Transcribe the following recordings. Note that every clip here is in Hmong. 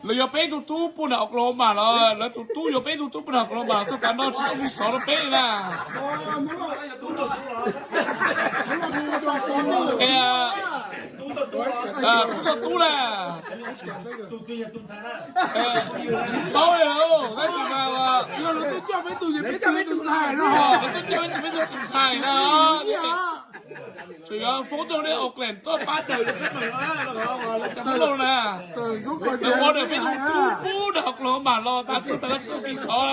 Lawv yuav peb tug tub pub nram Oklahoma los lawv tus tub yuav peb tug tub pub nram Oklahoma txog tav no tsis tau mus xov rau peb li na. Tub txog tub na. Tsis paub li, tab sis mas lawv tuaj coj peb tus peb tug tus ntxhais na. Tseem yuav foob rau nej Oakland tuaj pab daws yuav kab meem lawv cov Hmoob Lauj na. Lawv ua daws peb tug tub pub nram Oklahoma los tas txog tas no tsis tau kev xov na.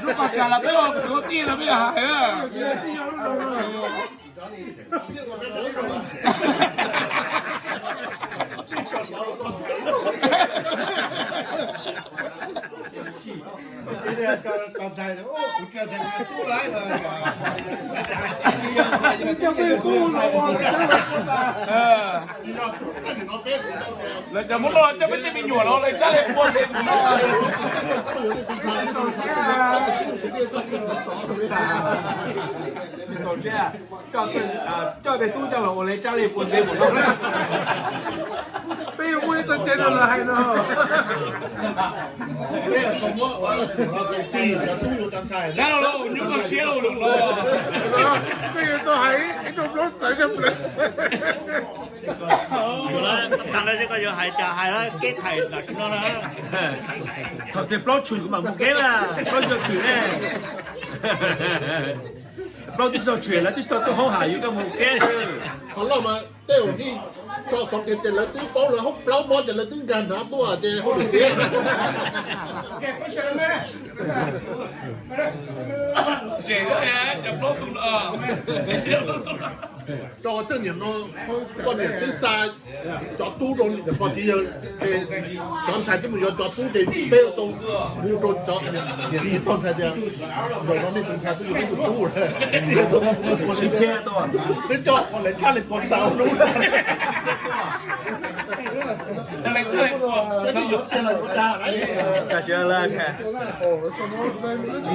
Zuj qhov tshav los peb ua kwv ua tij los peb hais na. Lawv cov Hmoob Lauj coj peb tej me nyuam los lawv tsab li pua ntev mus no. Coj tej tub coj los ua lawv tsab li pua ntev mus no. Peb yuav muaj ib txoj cai no los hais no. Dab laug, nyuaj koj siab lauj, lwm los. Peb yuav tau hais ib rooj plaub txawv zaj plaws. Tag lawm, koj yuav hais cas hais, keb hais tam sim no na. Thaum twg plaub tshwm kuv mam mus keb na, plaub tshwm ne. Plaub twb tsis tau tshwm, lawv twb tsis tau tuaj hauj ham yus, koj mus keb. Qhov loj mas tej zaum nej tso xov tias lawv twb paub lawv hauv plaub mob ces lawv twb nkag hnav tuaj ces hauj lwm tiav. Rau txoj niam no, poj niam twb xa cov tub rau niam pog txiv yawg, cov ntxhais twb mus yuav cov tub ces peb tau hu rau cov niam txiv tog ntxhais tias zaum no nej tus ntxhais twb yog peb tus tub lawm. Peb coj lawv tshaj li puas ntau lub.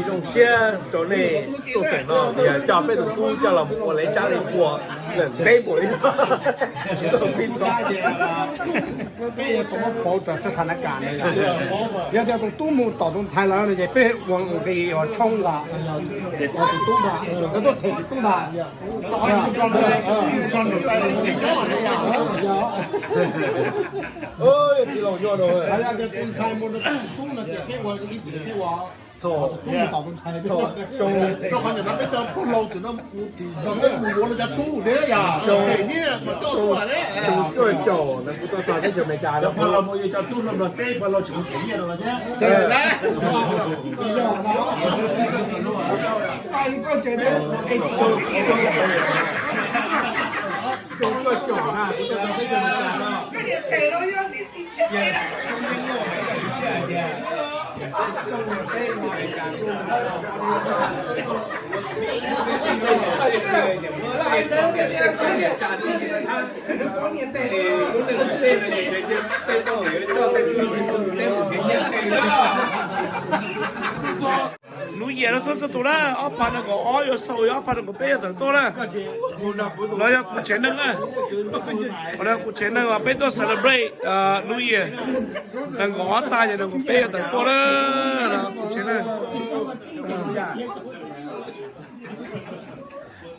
Zoo siab rau nej tuaj xeem no, yog coj peb tus tub coj los mus ua lawv tsab li puas lawm ntev npaum li. Peb yuav tau muab pauv raws sab tha na kam na yom. Yog tias tus tub mus tom tus ntxhais lawm no ces peb ua nqi uas tshoob nqa, tus tub nqa, koj tuaj them tus tub nqa. Tsis laus nyob rau tus ntxhais mus rau tus tub no ces thiaj ua ib txwm thiaj ua thaum tub mus tom tus ntxhais. Rau qhov ntawm no peb cov pog laus twm no mus yuav no cov tub thiab yom, them nyiaj mas coj tuaj thiab. Xyoo cuaj caum no kuv tuaj txog teb chaws Amelikas no, pog laus mus yuav cov tub hluas nplog teb, pog laus tseem mus them nyiaj rau lawv thiab. Xyoo cuaj caum na kuv tuaj txog teb chaws Amelikas no. New Year no txog txog tus na, ob phav nees nkaum ob yuav xaus, ob phav nees nkaum peb yuav tawm tuaj na. No yog kuv tsev neeg na. Qhov no kuv tsev neeg uas peb tuaj celebrate New Year. Nees nkaum ob tag ces nees nkaum peb yuav tawm tuaj na. Kuv tsev neeg.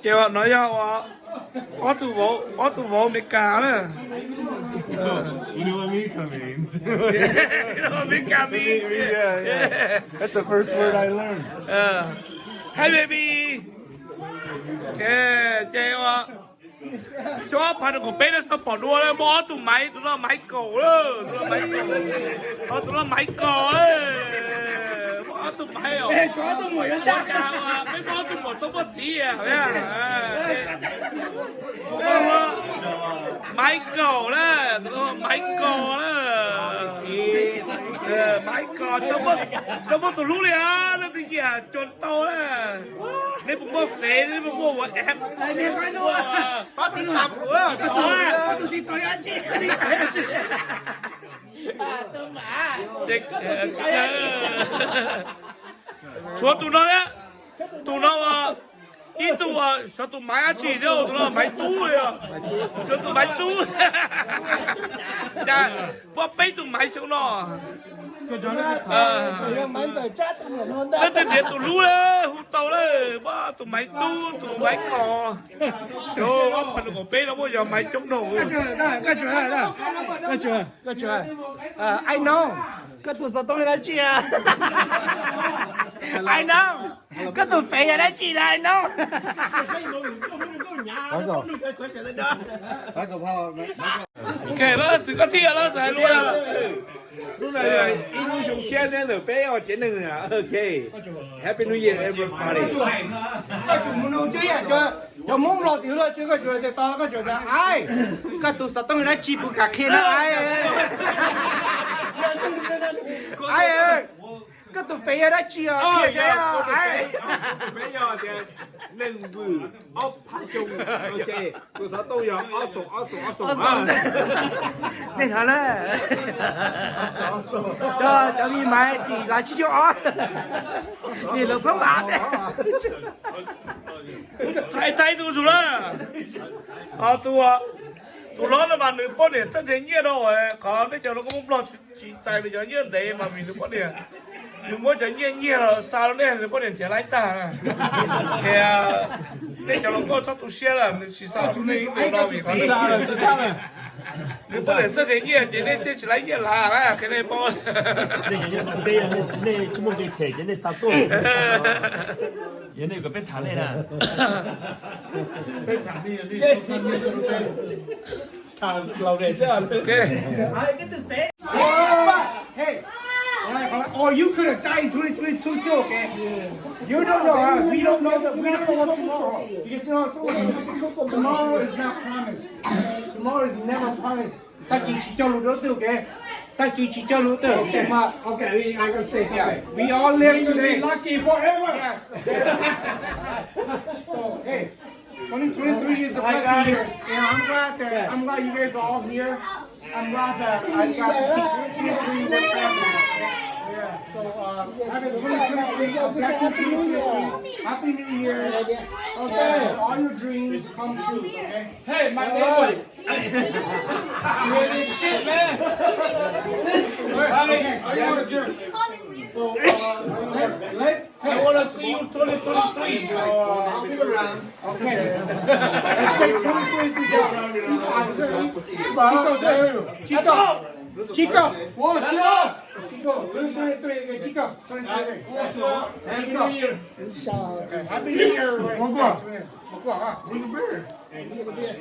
Ces no yog ob tug vauv, ob tug vauv Amelikas na. Amelikas means. That's the first word I learned. Hey baby. Ces xyoo ob phav nees nkaum peb no tsis tau pom dua, muaj ob tug Maiv, tus no Michael, tus no Michael, tus no Michael, muaj ob tug Maiv os. Peb muaj ob tug muam tau muaj txiv. Michael na, tus no Michael na. Michael, tsis tau muaj tus hlub li os, leej twg nyiam cuag tau na. Nej puas muaj Face, nej puas muaj WhatsApp? Tshuav tus no thiab, tus no as. Ib tug xyov tus Maiv dab tsi thiab, tus no Maiv Tub li os. Xyov tus Maiv Tub. Cas muaj peb tus Maiv xyoo no. Leej twg nrhiav tus hlub hu tau lawm, muaj tus Maiv Tub, tus Maiv Kos. Ob phav nees nkaum peb no muaj yog Maiv coob dhau. Ai no, koj tus xov tooj yog dab tsi? Ai no, koj tus fev yog dab tsi na ai no? Lawv xwm koj thiaj lawv xav hais lus. Lub no yog ib lub xyoo tshiab neb ntawm peb ua tsev neeg. Ok, Happy New Year everybody. Koj tsum mus nug cov Hmoob Nplog tim lub tsev, koj tsum tias to, koj tsum tias ai, koj tus xov tooj yog dab tsi, puas kam qhia na ai. Ai, koj tus fev yog dab tsi os, qhia seb. Fev yog tias nees nkaum ob phav xyoo. Ok, tus xov tooj yog ob xoom ob xoom ob xoom. Nej hnov na, cov, cov me Maiv tim lav tsib caug ob, xim lawv phab mas. Thaij, thaij tus zuj na. Tus, tus hlob no mas nws poj niam txawj nrhiav nyiaj rau, qhov nej cov hluas nkauj Hmoob Nplog tsis txais nws cov nyiaj ntev mas vim nws poj niam, nws muab cov nyiaj nyiag los xa rau nej, nws poj niam nrhiav laib tag. Ces nej cov hluas nkauj txhob tu siab lawm, nws tsis xa rau nej ib tug no vim qhov nws poj niam txawj nrhiav nyiaj ces nej thiaj tsis laib nyiaj lav na, qhia nej paub. Nej tsis muaj nqi them ces nej xa tuaj. Yog nej kom peb tham nej na. Tham laus daim xwb. Hey, or you could have died in twenty twenty-two too, okay? You don't know, huh? We don't know, we don't know what tomorrow. Because you know, so tomorrow is not promised. Tomorrow is never promised. Tag kis tsis cog lus rau twg, okay? Tag kis tsis cog lus twg, okay? We all live today. Lucky forever. Yes. So, hey, twenty twenty-three is a blessing year. And I'm glad that, I'm glad you guys are all here. I'm glad that I got to see twenty twenty-three with family. Yeah, so, uh, happy twenty twenty-three, a blessing twenty twenty-three. Happy New Year. Okay, all your dreams come true, okay? Hey, my neighbor. Ready shit, man. Hey, are you on the gym? So, uh, let's, let's, hey. I wanna see you twenty twenty-three. Uh, I'll be around. Okay. Let's take twenty twenty-three down. Chico, Chico, Chico, what's up? Chico, twenty twenty-three, Chico, twenty twenty-three. Happy New Year. Okay, Happy New Year, everybody. Where's the beer?